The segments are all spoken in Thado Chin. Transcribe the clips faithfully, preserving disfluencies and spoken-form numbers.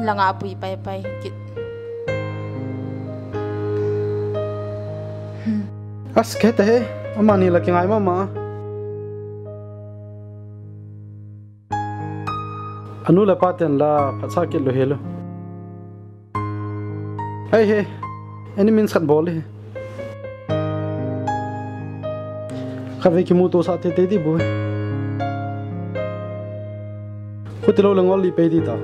Langa pui pai pai kit. As, kei te he, amani la kingai mama. Anu le pa ten la phatsa kit lou hel o. Hei he, ani min sat bol e. Khatvei kimuto sah teitei di bu. Khuti lou le ngol lih pei di ta.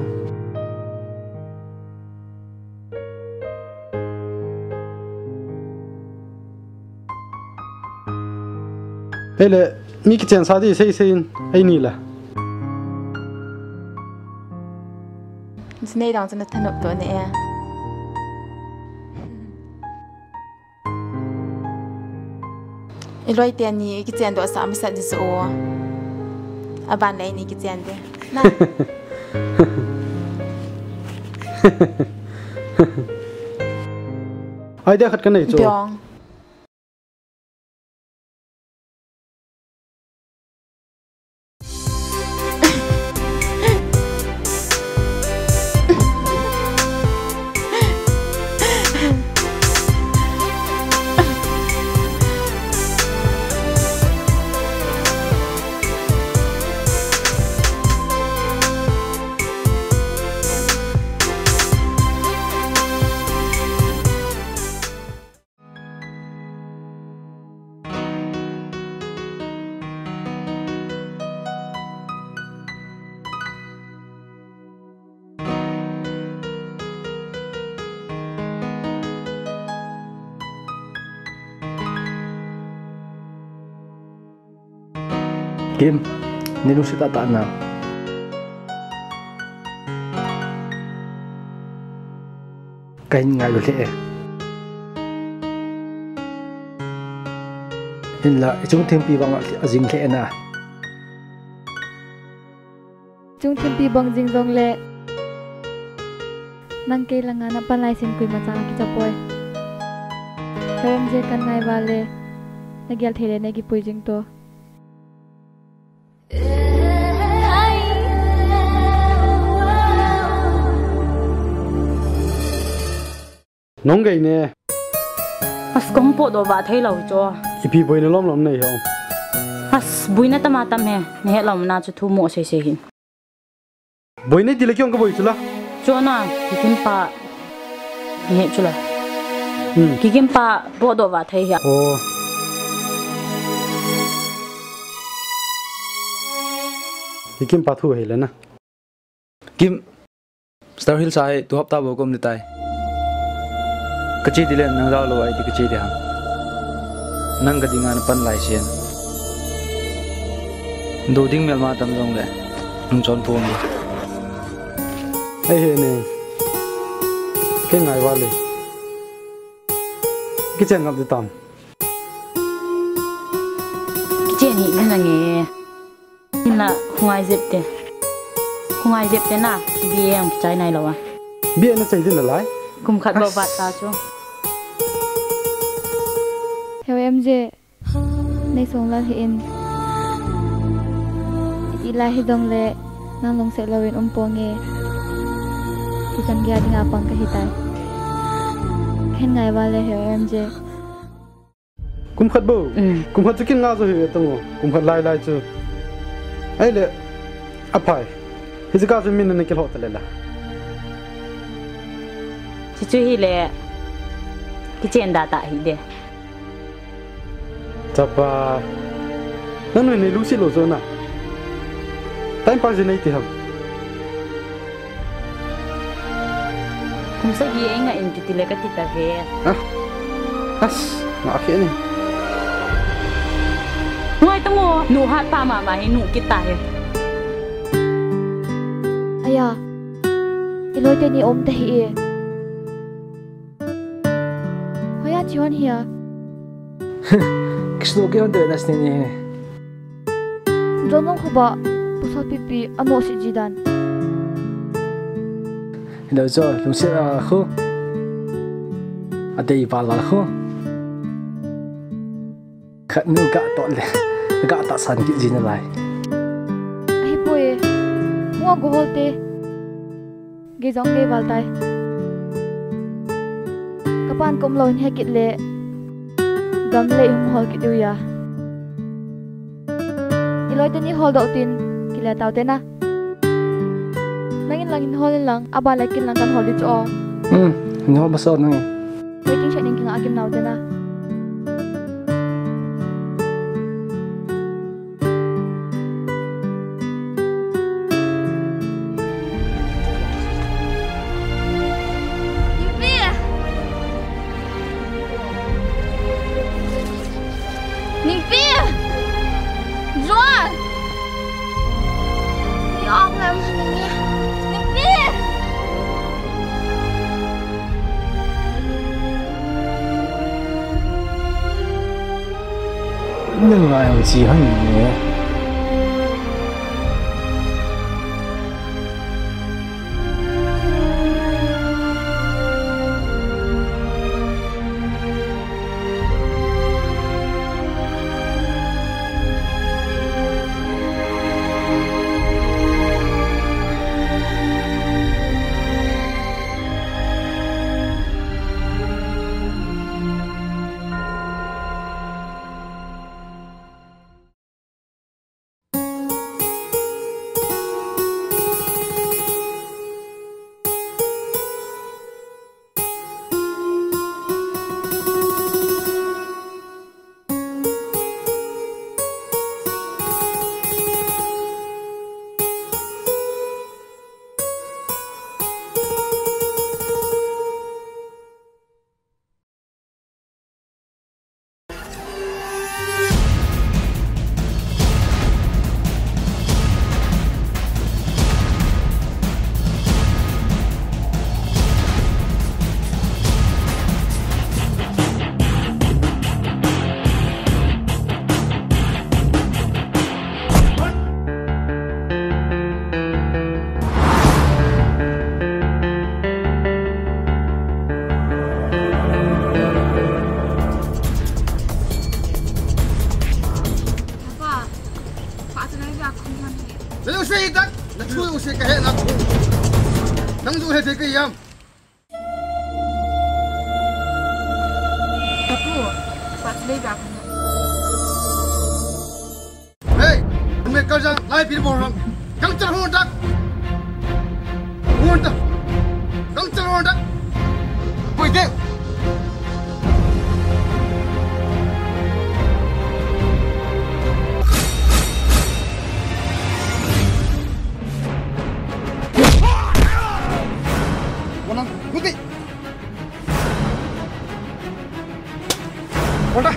Hei le, mi kichen sa di sei sei in, hei ni la. Jinei dang chun na thanop to ne e. I loi teni kichen doh sa masat di chu o. Aban le ni kichen de. Na. Idea khat ka nei chu. Biong. Kim, nei lungset tahtah na. Kahin ngailu lheh e. Hinla, i chung thempi bang a jing lheh na. Chung thempi bang jing jongle, nang kei langa na pan lai sin koima chang kicha poi. Hemje, kahin ngai vale, na gel thei le nei kipui jing to. Nong gei ne. As, kong potdoh vah thei lou chu. Ipi boina lom lom nei ho. As, boina tama tam he. Nei het lou na chu thu mo sei sei hin. Boina ti le kiong ka boi chu la. Chu na, Kikim pa. Nei het chu la. Hmm. Kikim pa potdoh vah thei hi. Oh. Kikim pa thu hei le na. Kim, Star Hills a hi tu hapta bou ka um ding tai. Ka che ding le nang jao lou a iti ka che ding ham. Nang ka dinga na pan lai sien. Do ding melma tam jongle, nung chon pom ding. Ei he ne. Kei ngai vale. Kichen ngap ding tam. Kichen hi ni na nge. Hinla, khongai jep te. Khongai jep te na, B A ang kichai nai lou a. B A na chai ding nalai? Kum khat bou vat ta chu. Heo M J, nei song lal hi in. Iti lai hi jongle, nang lungset lou in um ponge. Hichan gei a dinga pang ka hi tai. Kahin ngai vale Heo M J. Kum khat bou. Mm. Kum khat chu kin nga jo hi ve tong o. Kum khat lai lai chu. Ahile, aphai. Hiche ka chu min na kilhoh ta le la. Chuchu hile, kichen da ta hi de. Chapa. Nang nei lungset lou chu na. Time pass nei ti ham. Kum sagi ei nga in kiti le kati ta ve. Ah. As, nga khe ni. Ngai tong o, nu hat pa mama hi nu kit ta he. Aya. I loi teni um ta hi e. Hoiya chi hon hia. Kisno ke hon te na sini ni he. Jongjong kho ba, pasal pipi, ano si ji dan. Hello, jo, lungset a khu. Adei val val khu. Khat nu ga to le, ga ta san ki ji nalai. Ahi poi, mo go hol te. Gei jong gei val tai. Kapan ka umlou hin hekit le gam le hung hol kit diu ahi. Iloi teni holdoh tin, kile tau te na. Nangin lang in hol in lang, aban le kin lang kan hol di chu o. Hmm, in hol ba so nangin. Waiting shed in kinga kim nau te na. Ningpi! Ningpi! Juan! Ni ong lem ni. Ningpi! Nang lai ang si han ni. Papa, pa tu nai ba khum han ni. Nang u se tak, na thu u se ka he na thu. Nang ju he te ka yam. Papu, pa tu nai ba khum han. Hey, me ka jang lai pil bol ram. Kang chal hon tak. Hon tak. Kang chal hon tak. Koi de. Walang, kuti. Kota.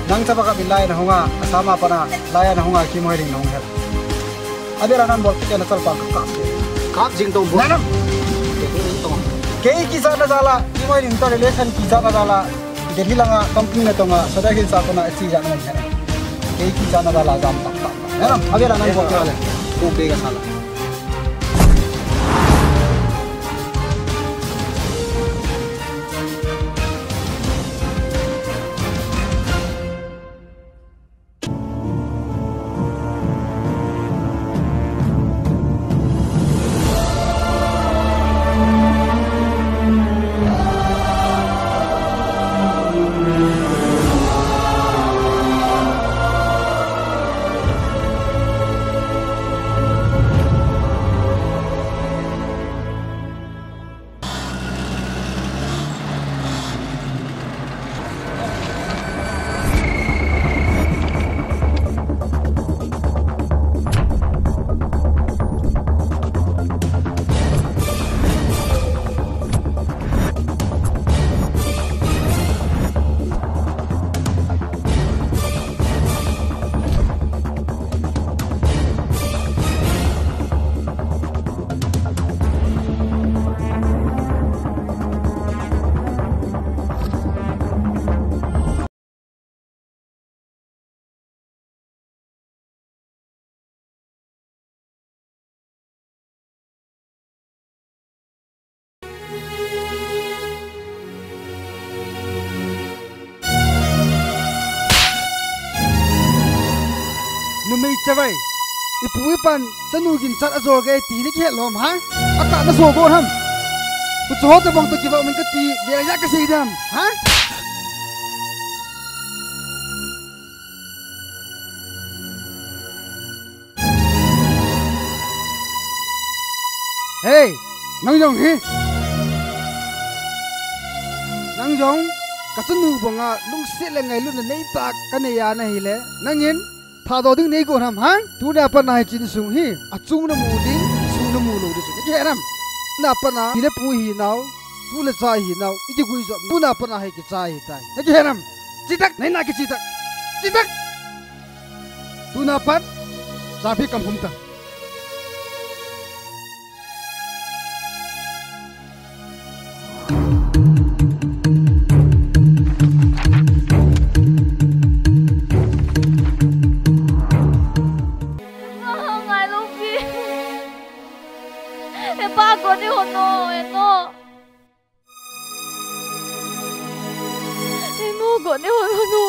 Nang chapa ka bin lai na hunga, asama pana, lai na hunga, ki moi ring na hung hel. Abela nan bol kit na chal pa ka kap. Kap jing to bol. Nanam. Kei kijat na jal a, ki moi ring to relation kijat na jal a, Delhi langa company na tonga, Sadar Hills a kona, si jat na hel. Kei kijat na jal a jam tak tak. Nanam, abela nan bol kit le. Ko pe ka sala. Ei, chavai. Ipu ipan chanu ginchat ajo ge ti nakihet lou ham, ha? Atah najo go ham? Kuchu ho tabang toh kivah min kati, vela ja kasei dam, ha? Hei, nang jong hi. Nang jong, kachanu banga lungset le ngailutna neitah kanei a nahile, nangin, thado ding neigo nam hang? Tuna pat a hiche insung hi, achung namu ding, sung namu lou ding chu. Nakihet nam? Tuna pat a, pi le pu hinau, tu le cha hinau, ikigui jop. Tuna pat a hi kicha hitai. Nakihet nam? Chetak, nei na kichetak. Chetak! Tuna pat, chapi kam hum ta. Ngai lou pi. He pa, gon nei hon o, he no. He no, gon nei hon o, no.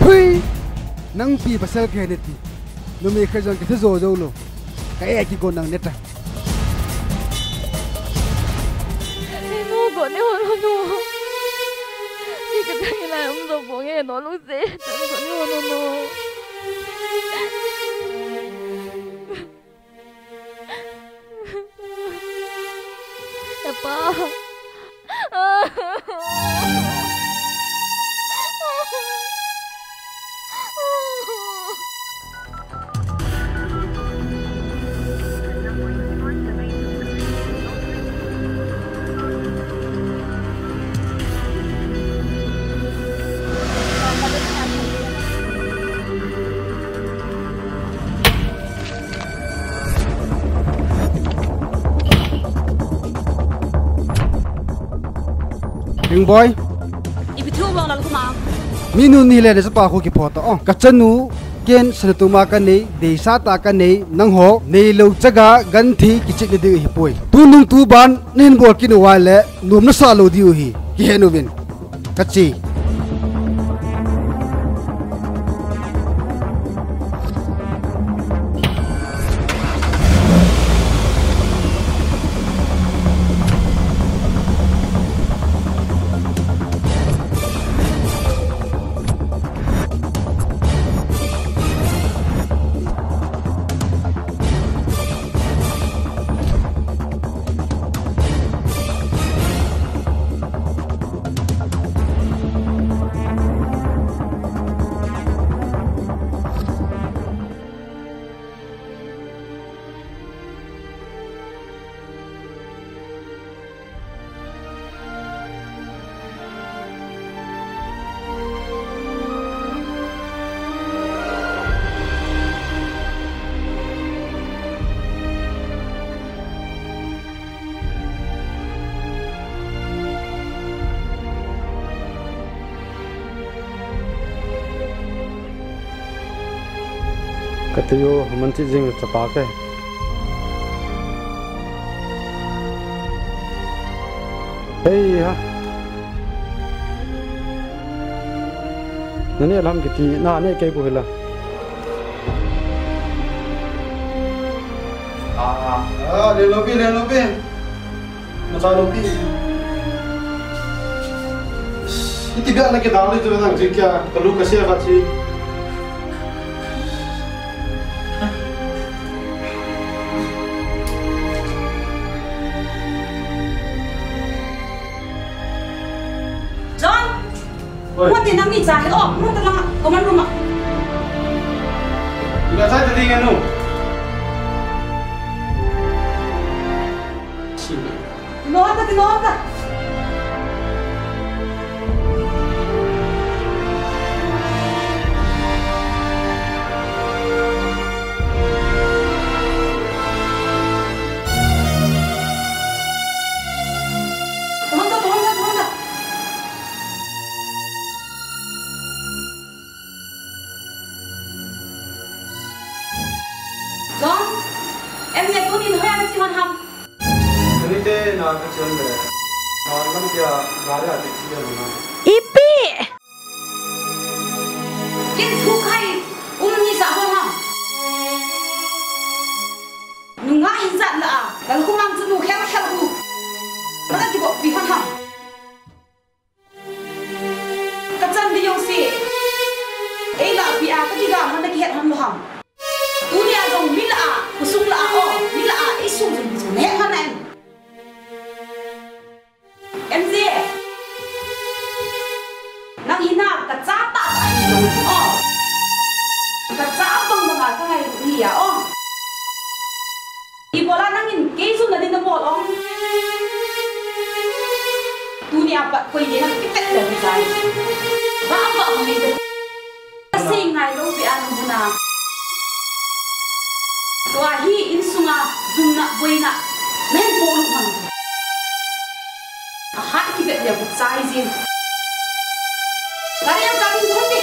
Hui! Nang pi pasal kahi nati. Numei khat jong kitha jou jou lou. Ka e kigon nang neta. He no, gon nei hon o, no. Ni ka tang ilai um jo bong e, no, lungset. Gon nei hon o, no. He pa. Ringboi. Ipi thu bang lal kuma. Mi nu ni le na chapa khu kipho ta o. Kachanu ken sana tuma kanei, deisah tah kanei, nangho neilou chaga genthei kichep na ding ahipoi. Tunung tuban nahin bol kit uva le, nom nasah lou diu ahi. Kihe uvin. Kachi. Kati u, man chi jing chapa ke. Hei ha. Nane lam kiti, nane kei bu hila. Ah, ah, le lobi, le lobi. Macha lopi. Iti bia na kidang le tu nang ji kya, kalu kasia khat si. John! Oi. Mo te nang ni cha he o, mo ta lang, common room a. Ila cha ta ding anu. Lo ta, lo ta. Common ta, common ta, common ta. John, em le tunin hoiya nache hon ham? Ani Ipi. Kin thu khai um ni sa bol ham. Nunga hin jat la a, lal kumang chu nu khel khel hu. Mala kibol pi hon ham. Ka chan di jong si. Ei la pi a ka kiga man na kihet hon lo ham. Tunia jong mi la a, khosung la a, o, mi la a, ei sung jong chu ne hon em. M J, nang hina ka cha tah tah hi jong chu o. Ka cha bang bang a ka ngai ni a o. Ibola nangin kei jumna din na bol ong. Tunia pat koi din na kitet le chai. Ba ba ong ni. Ka sei ngai lou pi a nung huna. Tua hi insunga jumna boina nahin polut mang chu. Ahat kivet leu ka chai jin. Gari a chai in thon ni.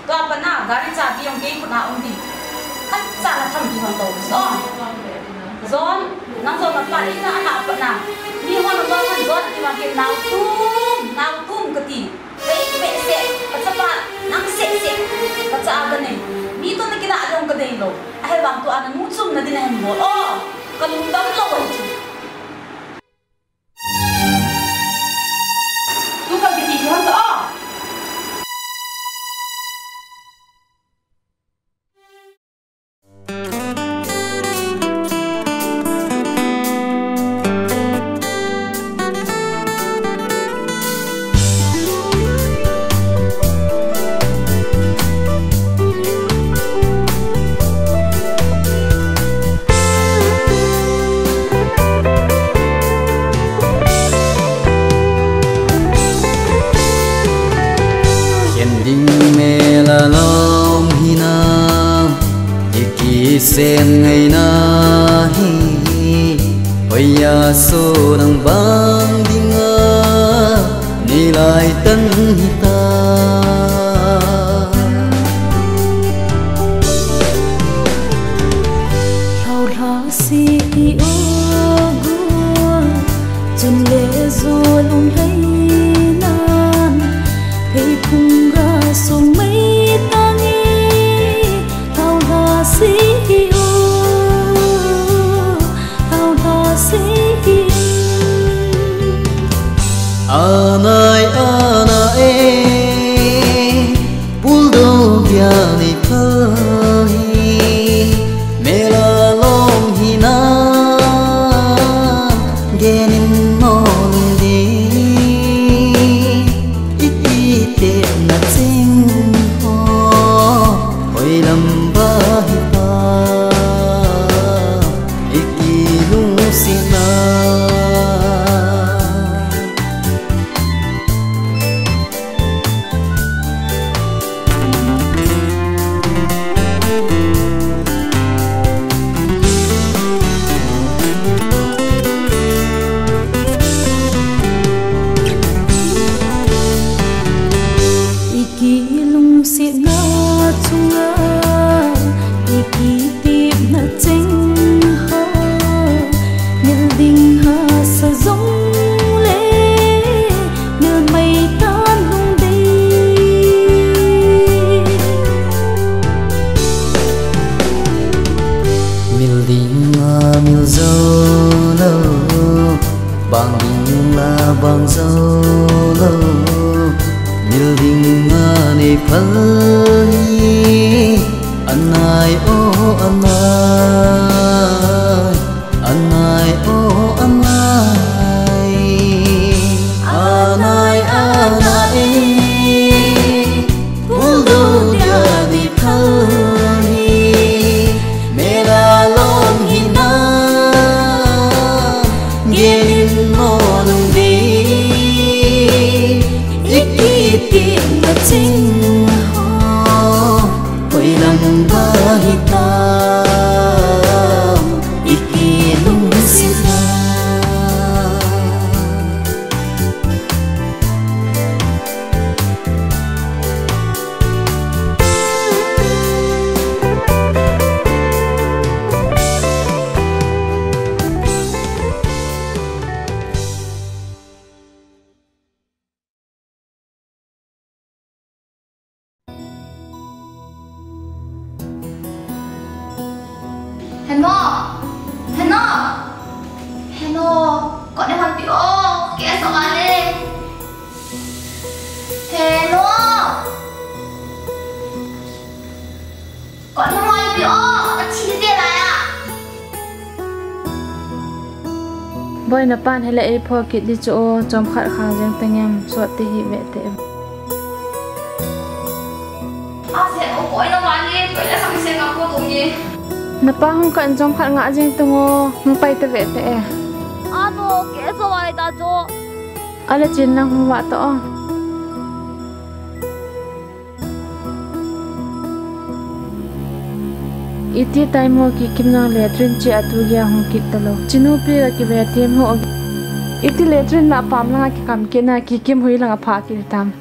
Tua pat na gari chabi jong kei khut na um di. Khat cha na tham di hon to so. John, nang John na pa ina ana pat na. Mi hon na John, John ti ma ke nau tum, nau tum kati. Hei behseh, ka chapa nang seh seh. Ka cha a ka nei. Mi to na kina jong ka nei lou. Ahivang tua na nu chumna din ahin bol. O, ka lungdam lou ahi chu. Tu ka kiti hon ta o. Khen ding mel a lom hina, i kisen ngaina hi, hoiya so nang bang dinga, nei lai tan hita. Lhau lha si i o gua, chun le zo lung lei nan, phei phung ga song mei tang i, lhau lha si i o, lhau lha si i o. Anai, anai e, puldo bia nei phal hi, mel a lom hina, genin mo lung di, i kitepna ching ho, hoilam ba hita, i kilungsetna. I kilungsetna chunga, i kitepna cheng ho, mil ding hahsa jong le, mil mei tan lung dei. Mil ding a mil jou lou, bang ding la bang jou lou, mil ding a nei phal hi, anai o anai, anai o anai, anai anai. Puldo dia di phal hi, mel a lom hina, genin mo lung di, i kitepna cheng ho, hoilam ba hita. Heno! Heno! Heno! Kot neihoipi o, kei jong ale. Heno! Kot neihoipi o, kathi ding lai a. Boi, napan hile eipho kit ding chu o, chomkhat khang jeng tangem, sot te hi ve te. Ase o, koi na mani, koi na sang se ka ko to ni. Napa hung kah in chomkhat nga jeng tang o, hung pai ta ve te e. Ano, kei jong vai ta cho. Ale chin lang hung va to o. Iti taimo Kikim nang latrine che a tulia hung kit talou. Chinupi la kive ti mo. Iti latrine na pam langa kikam kit na Kikim hui langa pha kit tam.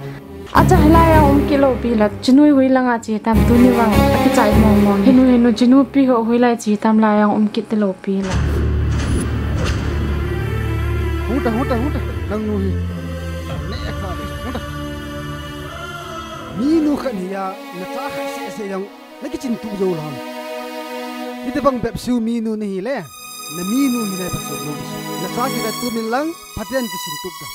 Acha hilai a um kit lou pi la Chinui hui langa che tam tuni vang akichai mong mong. Henu henu Chinupi ho hui lai che tam lai a um kit talou pi la. Huta, huta, huta. Nang nu hi. Ne ekha, huta. Minu khat hi a, nacha khat seh seh jong nakichin tup jou lou ham. Hitobang bep siu minu nahi le, naminu hi nai phat jou lou. Nacha kivet tup in lang, phaten kisin tup ta.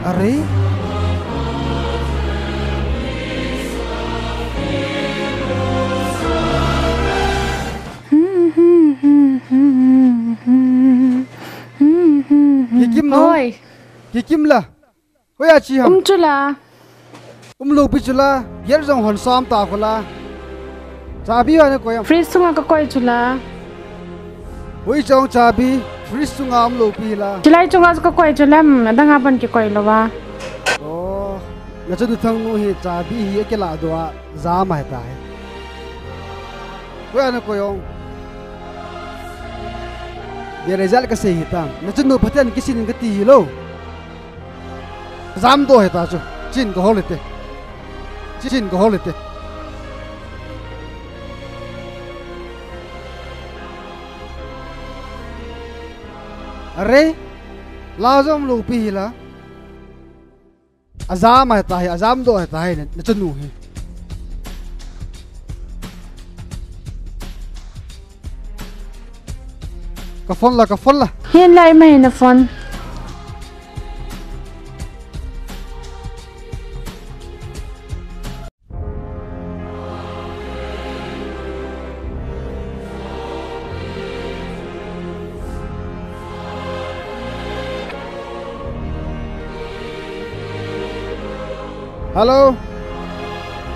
Are? Kikim no? Oi. Kikim la. Hoiya che ham? Um chu la. Um lou pi chu la. Ger jong hon sam ta kho la. Chabi ho na koi am? Fridge sunga ka koi chu la. Hoi chong chabi. Fridge sunga um lou pi la. Chilai chunga ka koi chu la. Adang a ban kikoi lou va. Oh. Nachanu Thangnu hi chabi hi akila doh a. Jam ahi tai. Hoiya na koi ong? Be result kasei hi tang. Nachanu phaten kisin in kati hilou. Jam doh ahi ta chu. Chin kahol hite. Chin kahol hite. Are, la jong lou pi hi la. Ajam ahi ta hi, ajam doh ahi ta hi, na, nachanu hi. Ka phone la, ka phone la. Hin lai mai na phone. Hello.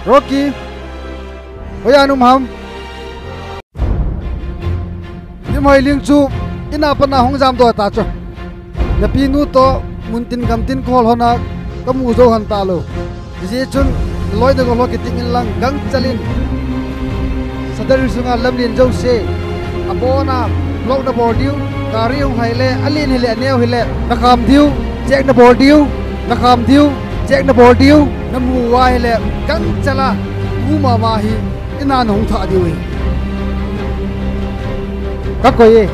Rocky. Hoiya na um ham? Limhoiling chu in a pat na hung jamdoh ta chu. Napinu toh muntin gamtin kahol hon a kamu jou hon talou. Hijeh chun naloi nagol ho kiting in lang gangchel in Sadar Hills sunga lamlen jouse abon a block nabol diu, gari hung lhai le, alen hile aneo hile nakham diu, check nabol diu, nakham diu, check nabol diu, namu uva hile gangchel a, bu mama hi in a nahung thah diu ahi. Kakoi e.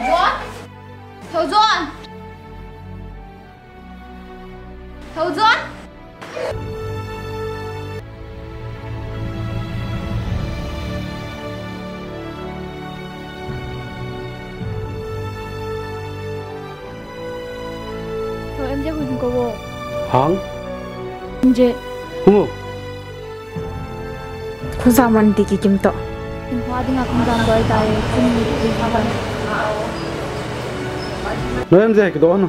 John? Thou John? Thou John? Thou M J hung ko vo. Hang? M J. Hung o. Khongjam man ti kikim toh. Kin hua dinga khongjam doi tai, kin ni ti ha ban. No M J kidoh no.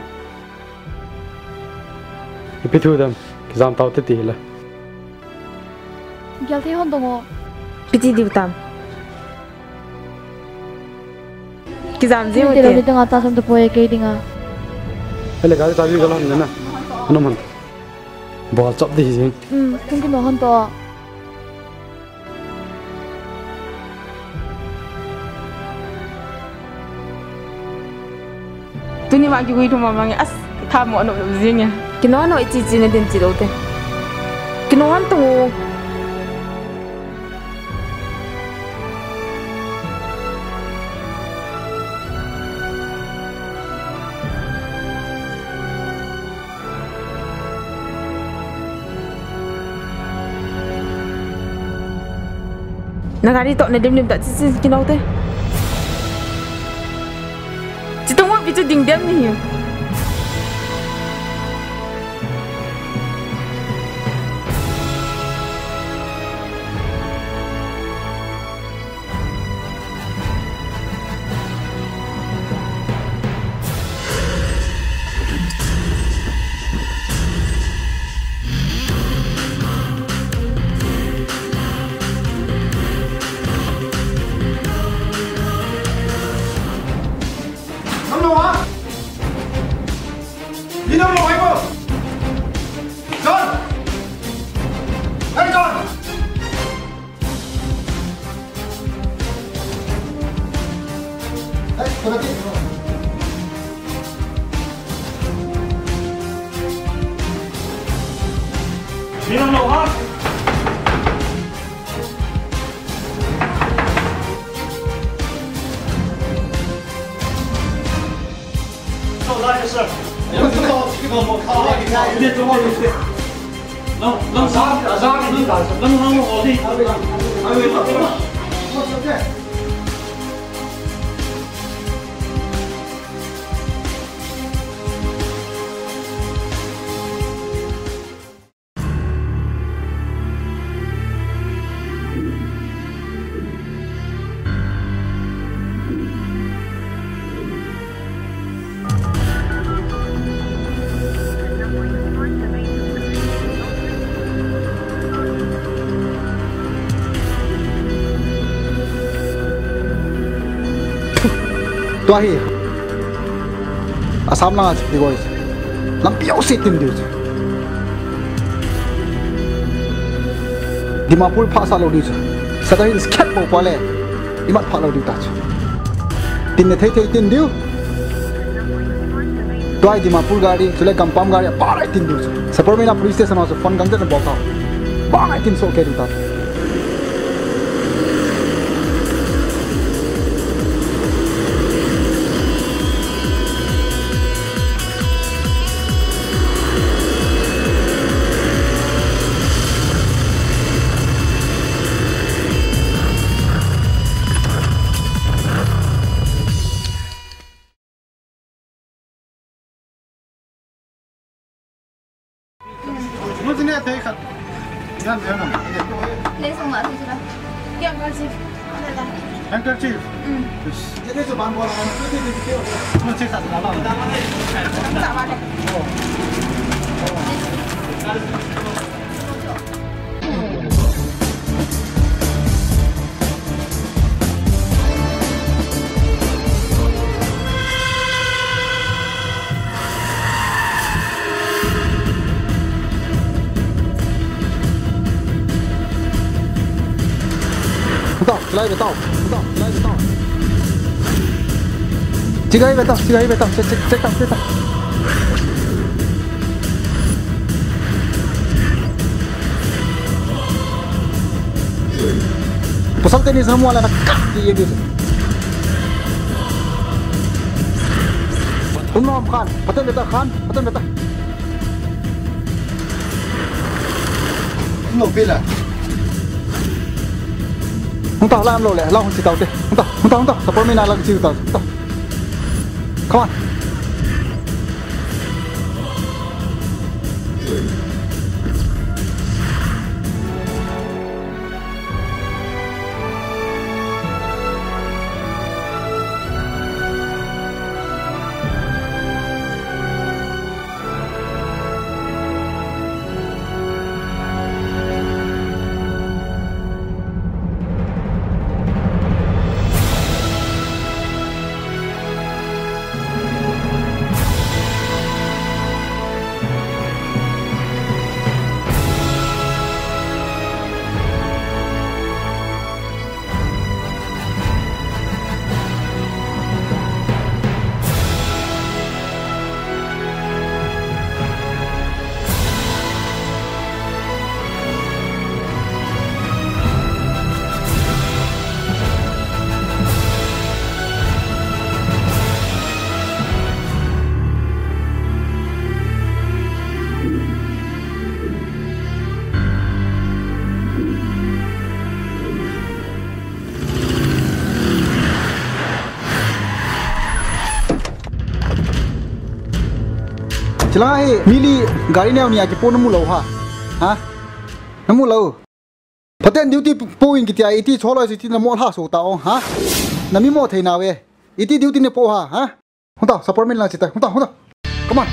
Ipi thu dem, kijam tau te ti le. Gel thei hon dong o. Ipi ti diu tam. Kijam jing u te. Ni te lo ni dang a ta sam to poi kei dinga. Ele gari chabi galan na. Ano man. Bol chop di jing. Hmm, kin kino hon to. Tuni vang kigui thum a mang e, as, tha mo anop nop jing e. Kino no ichi chi na din chi lou te. Kino han tu. Na gari toh na lim lim ta chi chi kino te. Chi tong wa pi chu ding dem ni hi. Nang lo ha? Ni nang lo hai ko? John! Hey, John! Tua hi Assam langa chu ti goi chu. Lampi jouse tin diu chu. Dimapur phasah lou diu chu. Sadar Hills khet bou pa le. Imat phah lou diu ta chu. Tin ne thei thei tin diu. Tua hi Dimapur gari, chule Gampam gari, apa lai tin diu chu. Sapermeina police station a chu phone gangchet na bol ta. Bang ai tin soh kei diu ta. Mujne thei khat. Handkerchief. Handkerchief. Tao, chilai ve tao. Tao, chilai ve tao. Chilai ve tao, chilai ve tao. Check, check, check tao, check tao. Pasal teni sana mua la na kat di ye bi. Umno khan, patan beta khan, patan beta. Umno pila. Hung ta, la umlo le, la hung chi tau te. Hung ta, hung ta, hung ta. Support me na la chi tau. Hung ta. Come on. Chilai, mi li gari neo ni a kipo namu lou ham? Ha? Namu lou. Phaten duty po in kitia, iti choloi si ti namo lha so ta ong, ha? Nami mo thei nave. Iti duty ne po ham, ha? Hung ta, support me lang chi ta. Hung ta, hung ta. Come on.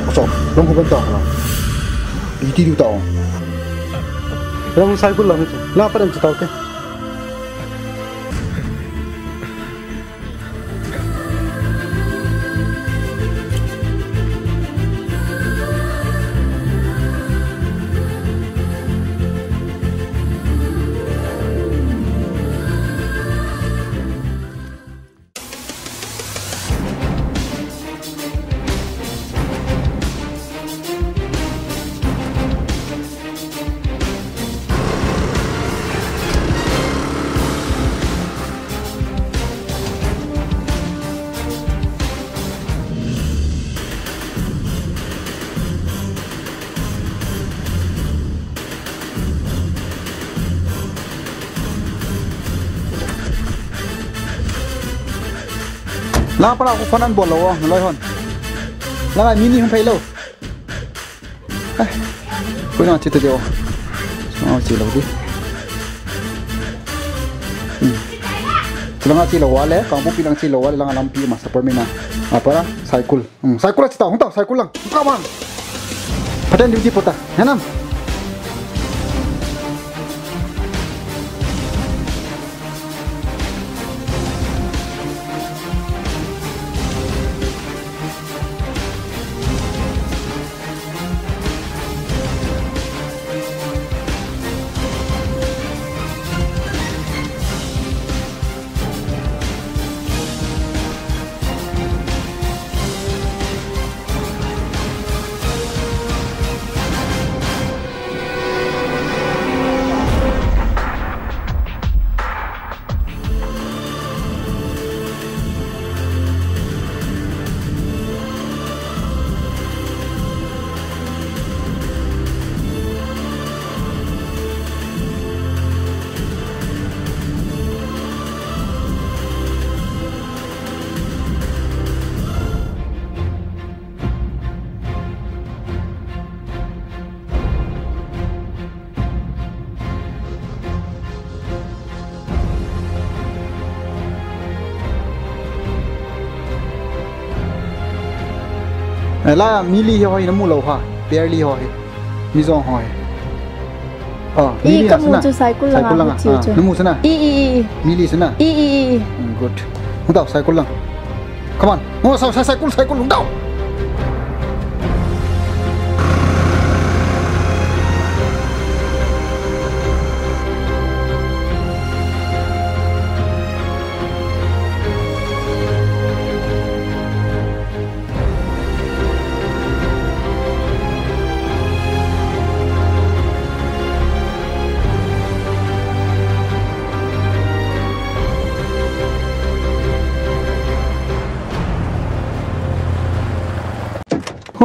Aso, long ko ban ta hala. Iti diu ta ong. Long cycle lang ito. La pa dan ta te. Langa pa la ko phone an bol lou, naloi hon. Langa mi ni hung phei lou. Eh, koi na chi ta jo. Sao chi lou di. Hmm. Langa chi lou vale, Kangpokpi lang chi lou vale, langa lampi ma support me na. Apa la, cycle. Hmm, cycle la chi ta, hung ta, cycle lang. Hung ta bang. Phaten duty po ta. Henam. Eh, la mi li hi ho hi namu lou ha. Pair li ho hi. Mi jong ho hi. Oh, mi I li na kamu sina. Chu cycle langa, cycle langa. Hu chiu chu. Namu sina. I, i, i, i. Mi li sina. I, i, i, i. Mm, good. Hung tao, cycle lang. Come on. Hung tao, cycle, cycle, hung tao.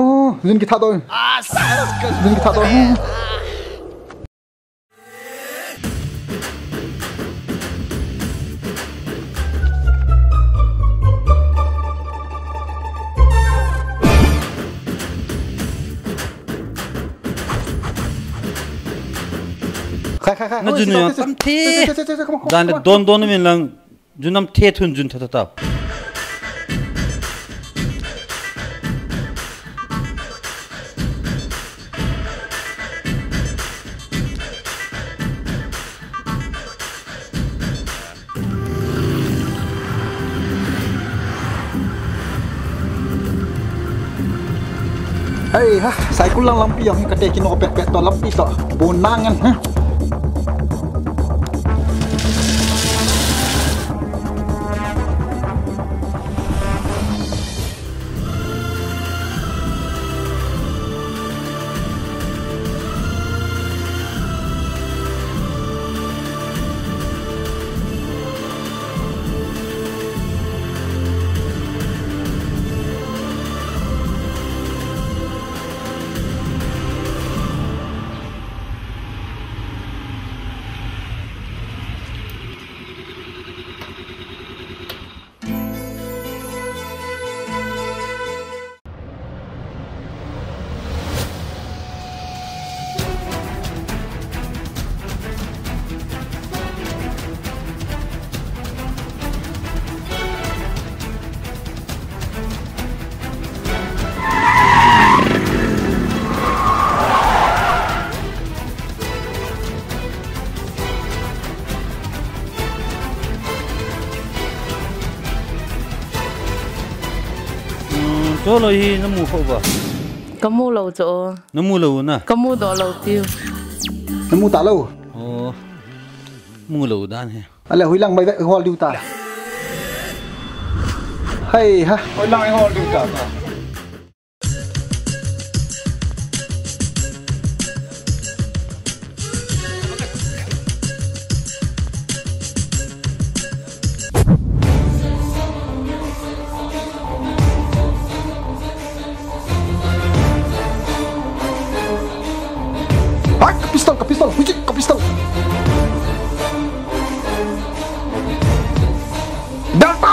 Oh, jun kitha to. Jun kitha to. Khai, khai, khai. Na jun jong tam the. Jan le don don min lang. Jun nam the thun jun tha tha tao. Hei ha, cycle lang lampi jong hi kate kino pet pet to lampi to. Bon nang ngen ha. Cholo hi namu kho ba? Kamu lou cho. Namu lou na? Kamu doh lou tiu. Namu talou. Oh. Mu lou dan hi. Ale, hoilang mai ve hol diu ta. Hei ha. Hoilang hol diu ta. Ai, ka pistol, ka pistol, huchi, ka pistol. Delta!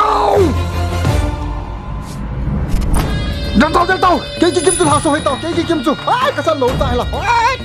Delta, Delta! Kei kikim chu lhaso hoi tao, kei kikim chu. Ai, ka chan lou ta la. Ai!